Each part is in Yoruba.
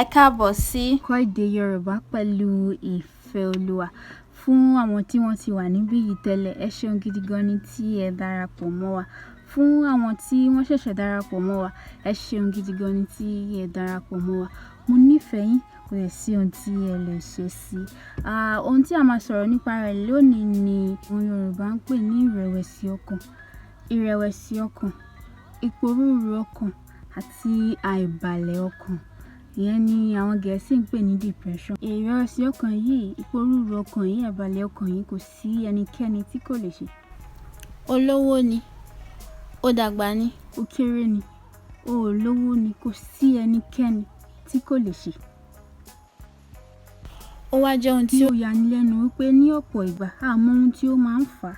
Ẹ káàbọ̀ sí Kọ́ Èdè Yorùbá pẹ̀lú Ìfẹ́olúwa. Fún àwọn tí wọ́n ti wà níbí yìí tẹ́lẹ̀, ẹ ṣeun gidi gan ni tí ẹ darapọ̀ mọ́ wa. Fún àwọn tí wọ́n ṣẹ̀ṣẹ̀ darapọ̀ mọ́ wa, ẹ ṣeun gidi gan ni tí ẹ darapọ̀ mọ́ wa. Mo nífẹ̀ẹ́ yín, kò dẹ̀ sí ohun tí ẹ lè ṣe sí i. Ohun tí a máa sọ̀rọ̀ nípa rẹ̀ lónìí ni ohun Yorùbá ń pè ní ìrẹ̀wẹ̀sì ọkàn. Ìrẹ̀wẹ̀sì ọkàn, ìpòrúru ọkàn àti àìbalẹ̀ ọkàn. Ìyẹn ni àwọn Gẹ̀ẹ́sì ń pè ní depression. Ìrẹ̀wẹ̀sì ọkàn yìí, ìpòrúru ọkàn yìí, àìbalẹ̀ ọkàn yìí kò sí ẹnikẹ́ni tí kò lè ṣe. Olówó ni, ó dàgbà ni, ó kéré ni, o ò lówó ni, kò sí ẹnikẹ́ni tí kò lè ṣe. Ó wá jẹ́ ohun tí ó yanilẹ́nu wípé ní ọ̀pọ̀ ìgbà a mọ ohun tí ó máa ń fà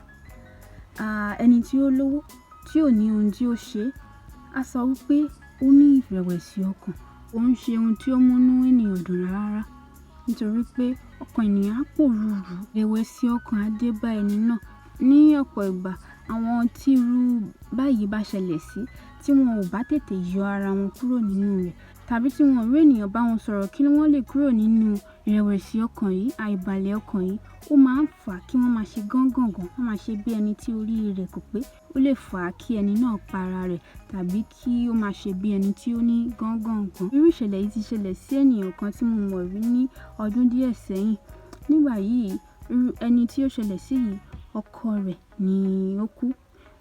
á. Ẹni tí ó lówó, tí ò ní ohun tí ó ṣe, á sọ wípé ó ní ìrẹ̀wẹ̀sì ọkàn. Kò ń ṣe ohun tí ó múnú ènìyàn dùn rárá, nítorí pé ọkàn ènìyàn á pòrúru, ìrẹ̀wẹ̀sì ọkàn á dé bá ẹni náà. Ní ọ̀pọ̀ ìgbà, àwọn tí irú báyìí bá ṣẹlẹ̀ sí, tí wọn ò bá tètè yọ ara wọn kúrò nínú rẹ̀, tàbí tí wọn ò rí ènìyàn bá wọn sọ̀rọ̀ kí wọ́n lè kúrò nínú ìrẹ̀wẹ̀sì ọkàn yìí, àìbalẹ̀ ọkàn yìí, ó máa ń fà á kí wọ́n máa ṣe gángàngàn, wọ́n máa ṣe bí ẹni tí orí rẹ̀ kò pé. Ó lè fà á kí ẹni náà pa ara rẹ̀ tàbí kí ó máa ṣe bí ẹni tí ó ní gángàngàn. Irú ìṣẹ̀lẹ̀ yìí ti ṣẹlẹ̀ sí ènìyàn kan tí mo mọ̀ rí ní ọdún díẹ̀ sẹ́yìn. Nígbà yìí, irú ẹni tí ó ṣẹlẹ̀ sí yìí, ọkọ rẹ̀ ni ó kú.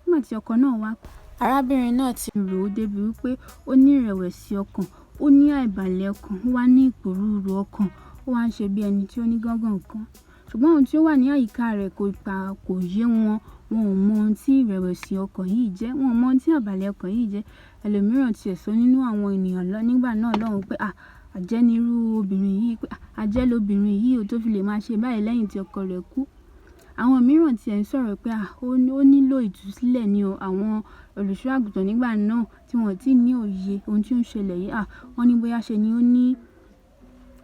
Nígbà tí ọkọ náà wá kú, arábìnrin náà ti rò ó débi wípé ó ní ìrẹ̀wẹ̀sì ọkàn, ó ní àìbalẹ̀ ọkàn, ó wá ní ìpòrúru ọkàn, ó wá ń ṣe bí ẹni tí ó ní gángàngàn. Ṣùgbọ́n ohun tí ó wà ní àyíká rẹ̀ kò pa, kò yé wọn. Wọn ò mọ ohun tí ìrẹ̀wẹ̀sì ọkàn yìí jẹ́, wọn ò mọ ohun tí àìbalẹ̀ ọkàn yìí jẹ́. Ẹlòmíràn ti ẹ̀ sọ nínú àwọn ènìyàn lọ nígbà náà lọ́hùn pé, "À, àjẹ́ ni irú obìnrin yìí pé, àjẹ́ lobìnrin yìí ó tó fi lè máa ṣe báyìí lẹ́yìn tí ọkọ rẹ̀ kú." Àwọn mìíràn tí ẹ̀ ń sọ̀rọ̀ pé, "À, ó nílò ìtúsílẹ̀ ni o." Àwọn olùṣọ́ àgùntàn nígbà náà tí wọ́n ò tí ì ní òye ohun tí ó ń ṣẹlẹ̀ yìí, à, wọ́n ní bóyá ṣe ni ó ní,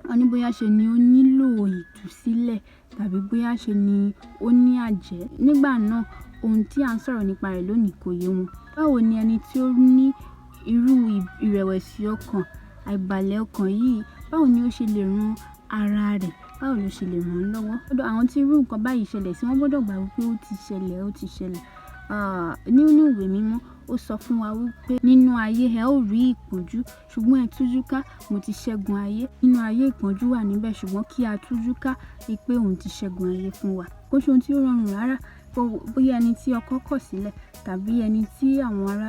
wọ́n ní bóyá ṣe ni ó nílò ìtúsílẹ̀ tàbí bóyá ṣe ni ó ní àjẹ́. Nígbà náà, ohun tí à ń sọ̀rọ̀ nípa rẹ̀ lónìí kò yé wọn. Báwo ni ẹni tí ó ní irú ìrẹ̀wẹ̀sì ọkàn, àìbalẹ̀ ọkàn yìí, báwo ni ó ṣe lè ran ara rẹ̀? Báwo ló ṣe lè ràn án lọ́wọ́? Lọ́dọ̀ àwọn tí irú nǹkan báyìí ṣẹlẹ̀ sí, wọ́n gbọdọ̀ gbà wípé ó ti ṣẹlẹ̀, ó ti ṣẹlẹ̀. Nínú ìwé mímọ́, ó sọ fún wa wípé nínú ayé ẹ ó rí ìpọ́njú, ṣùgbọ́n ẹ tújú ká, mo ti ṣẹ́gun ayé. Nínú ayé ìpọ́njú wà níbẹ̀, ṣùgbọ́n kí a tújú ká wípé òun ti ṣẹ́gun ayé fún wa. Kò ṣe ohun tí ó rọrùn rárá. Bóyá ẹni tí ọkọ kọ̀ sílẹ̀ tàbí ẹni tí àwọn ará,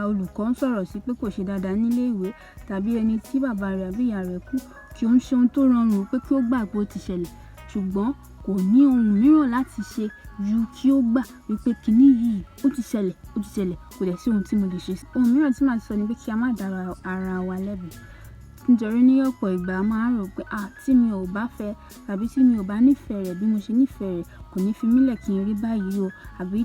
olùkọ́ ń sọ̀rọ̀ sí pé kò ṣe dáadáa nílé ìwé tàbí ẹni tí bàbá rẹ̀ àbí ìyá rẹ̀ kú, kì í ṣe ohun tó rọrùn pé kí ó gbà pé ó ti ṣẹlẹ̀. Ṣùgbọ́n kò ní ohun mìíràn láti ṣe ju kí ó gbà wípé kíní yìí ó ti ṣẹlẹ̀, ó ti ṣẹlẹ̀, kò dẹ̀ sí ohun tí mo lè ṣe. Ohun mìíràn tí màá sọ ni pé kí a má dá ara wa lẹ́bi. Nítorí ní ọ̀pọ̀ ìgbà a máa ń rò pé, à, tí mi ò bá fẹ́ tàbí tí mi ò bá nífẹ̀ẹ́ rẹ̀ bí mo ṣe nífẹ̀ẹ́ rẹ̀, kò ní fi mí lẹ̀ kí n rí báyìí o. Àbí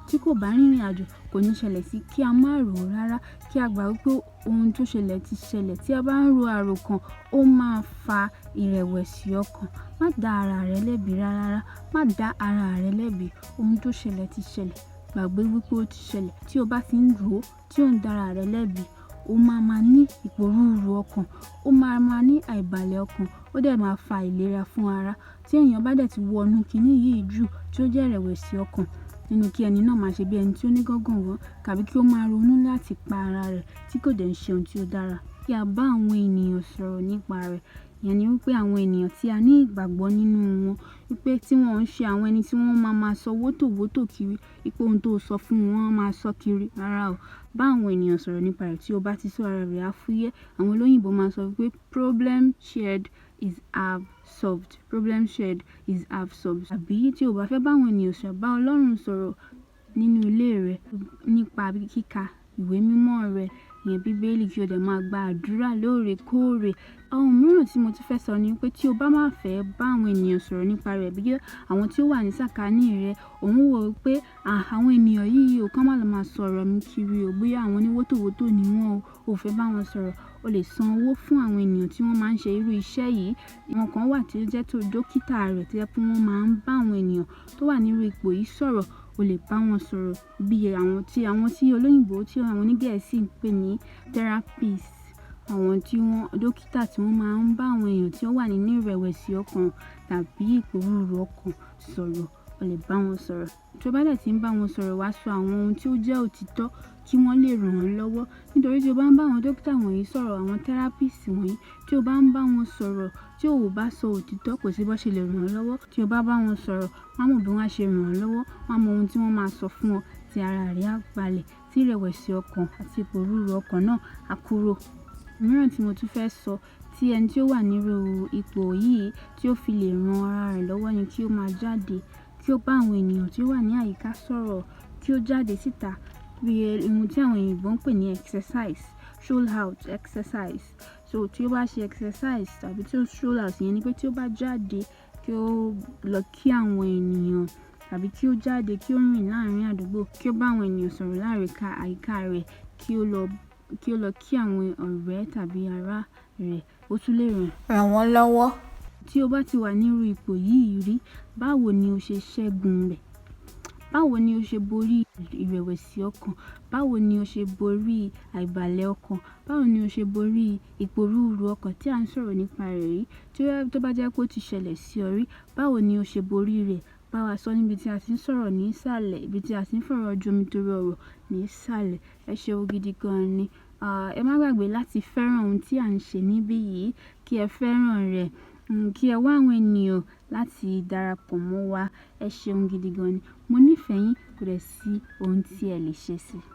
tí kò bá rìnrìn àjò kò ní ṣẹlẹ̀ sí. Kí a má rò ó rárá. Kí a gbà wípé ohun tó ṣẹlẹ̀ ti ṣẹlẹ̀. Tí a bá ń ro àròkàn, ó máa fa ìrẹ̀wẹ̀sì ọkàn. Má dá ara rẹ lẹ́bi rárá. Má dá ara rẹ lẹ́bi. Ohun tó ṣẹlẹ̀ ti ṣẹlẹ̀. Gbàgbé wípé ó ti ṣẹlẹ̀. Tí o bá ti ń rò ó, tí ò ń dá ara rẹ lẹ́bi, ó máa ma ní ìpòrúru ọkàn, ó máa ma ní àìbalẹ̀ ọkàn, ó dẹ̀ máa fa ìlera fún ara. Tí ènìyàn bá dẹ̀ ti wọ inú kíní yìí jù, tí ó jẹ́ ìrẹ̀wẹ̀sì ọkàn, nínú kí ẹni náà máa ṣe bí ẹni tí ó ní gángàngàn tàbí kí ó máa ronú láti pa ara rẹ̀ tí kò dẹ̀ ń ṣe ohun tí ó dára. Kí a bá àwọn ènìyàn sọ̀rọ̀ nípa rẹ̀. Ìyẹn ni wípé àwọn ènìyàn tí a ní ìgbàgbọ́ nínú wọn, wípé tí wọ́n ń ṣe àwọn ẹni tí wọ́n máa ma sọ wótòwótò kiri, wípé ohun tó sọ fún wọn, wọ́n máa sọ kiri. Rárá o. Bá àwọn ènìyàn sọ̀rọ̀ nípa rẹ̀ tí o bá ti sọ ara rẹ á fúyẹ́. Àwọn olóyìnbo máa ń sọ wípé problem shared is half solved. Problem shared is half solved. Àbí tí o bá fẹ́ bá àwọn ènìyàn sọ̀rọ̀, bá Ọlọ́run sọ̀rọ̀ nínú ilé rẹ nípa kíkà ìwé mímọ́ rẹ, ìyẹn bíbélì, kí o dẹ̀ máa gba àdúrà lóòrèkóòrè. Ohun mìíràn tí mo tún fẹ́ sọ ni pé tí o bá máa fẹ́ bá àwọn ènìyàn sọ̀rọ̀ nípa rẹ̀, bí àwọn tí ó wà ní sàkání rẹ, òun wò pé, à, àwọn ènìyàn yìí ò kán má lọ máa sọ̀rọ̀ mi kiri o, bóyá àwọn oníwótòwótò ni wọ́n o, ò fẹ́ bá wọn sọ̀rọ̀. O lè san owó fún àwọn ènìyàn tí wọ́n máa ń ṣe irú iṣẹ́ yìí. Àwọn kan wà tí ó jẹ́ tó dókítà rẹ̀ tí ó jẹ́ pé wọ́n máa ń bá àwọn ènìyàn tó wà nírú ipò yìí sọ̀rọ̀. O lè bá wọn sọ̀rọ̀ bí àwọn tí olóyìnbo tí àwọn onígẹ̀ẹ́sì ń pè ní therapist. àwọn tí wọ́n dókítà tí wọ́n máa ń bá àwọn èèyàn tí ó wà nínú ìrẹ̀wẹ̀sì ọkàn tàbí ìpòrúru ọkàn sọ̀rọ̀. O lè bá wọn sọ̀rọ̀. Tí o bá dẹ̀ tí ń bá wọn sọ̀rọ̀, wá sọ àwọn ohun tí ó jẹ́ òtítọ́ kí wọ́n lè ràn ọ́ lọ́wọ́. Nítorí tí o bá ń bá àwọn dókítà wọ̀nyí sọ̀rọ̀, àwọn therapist wọ̀nyí, tí o bá ń bá wọn sọ̀rọ̀, tí o ò bá sọ òtítọ́, kò sí bó ṣe lè ràn ọ́ lọ́wọ́. Tí o bá bá wọn sọ̀rọ̀, wọ́n á mọ bí wọ́n á ṣe ràn ọ́ lọ́wọ́, wọ́n á mọ ohun tí wọ́n máa sọ fún ọ tí ara rẹ á balẹ̀, tí ìrẹ̀wẹ̀sì ọkàn àti ìpòrúru ọkàn náà á kúrò. Mìíràn tí mo tún fẹ́ sọ tí ẹni tí ó wà nírú ipò yìí tí ó fi lè ran ara rẹ̀ lọ́wọ́ ni kí ó máa jáde, kí ó bá àwọn ènìyàn tí ó wà ní àyíká sọ̀rọ̀, kí ó jáde síta bí ohun tí àwọn òyìnbó ń pè ní exercise, stroll out exercise. So tí ó bá ṣe exercise tàbí tí ó stroll out, ìyẹn ni pé tí ó bá jáde kí ó lọ kí àwọn ènìyàn tàbí kí ó jáde kí ó rìn láàrín àdúgbò, kí ó bá àwọn ènìyàn sọ̀rọ̀ láàrín àyíká rẹ̀, kí ó lọ kí àwọn ọ̀rẹ́ tàbí ará rẹ̀, ó tún lè ràn. Ràn wọ́n lọ́wọ́. Tí o bá ti wà nírú ipò yìí rí, báwo ni o ṣe ṣẹ́gun rẹ̀? Báwo ni o ṣe borí ìrẹ̀wẹ̀sì ọkàn? Báwo ni o ṣe borí àìbalẹ̀ ọkàn? Báwo ni o ṣe borí ìpòrúru ọkàn tí à ń sọ̀rọ̀ nípa rẹ̀ yìí? Tí ó bá jẹ́ pé ó ti ṣẹlẹ̀ sí ọ rí, báwo ni o ṣe borí rẹ̀? Bá wa sọ níbi tí a ti ń sọ̀rọ̀ ní ìsàlẹ̀, ibi tí a ti ń fọ̀rọ̀ jomitoro ọ̀rọ̀ ní ìsàlẹ̀. Ẹ ṣeun gidi gan ni. Ẹ má gbàgbé láti fẹ́ràn ohun tí à ń ṣe níbí yìí, kí ẹ fẹ́ràn rẹ̀, kí ẹ wá àwọn ènìyàn láti darapọ̀ mọ́ wa. Ẹ ṣeun gidi gan ni. Mo nífẹ̀ẹ́ yín, kò dẹ̀ sí ohun tí ẹ lè ṣe sí i.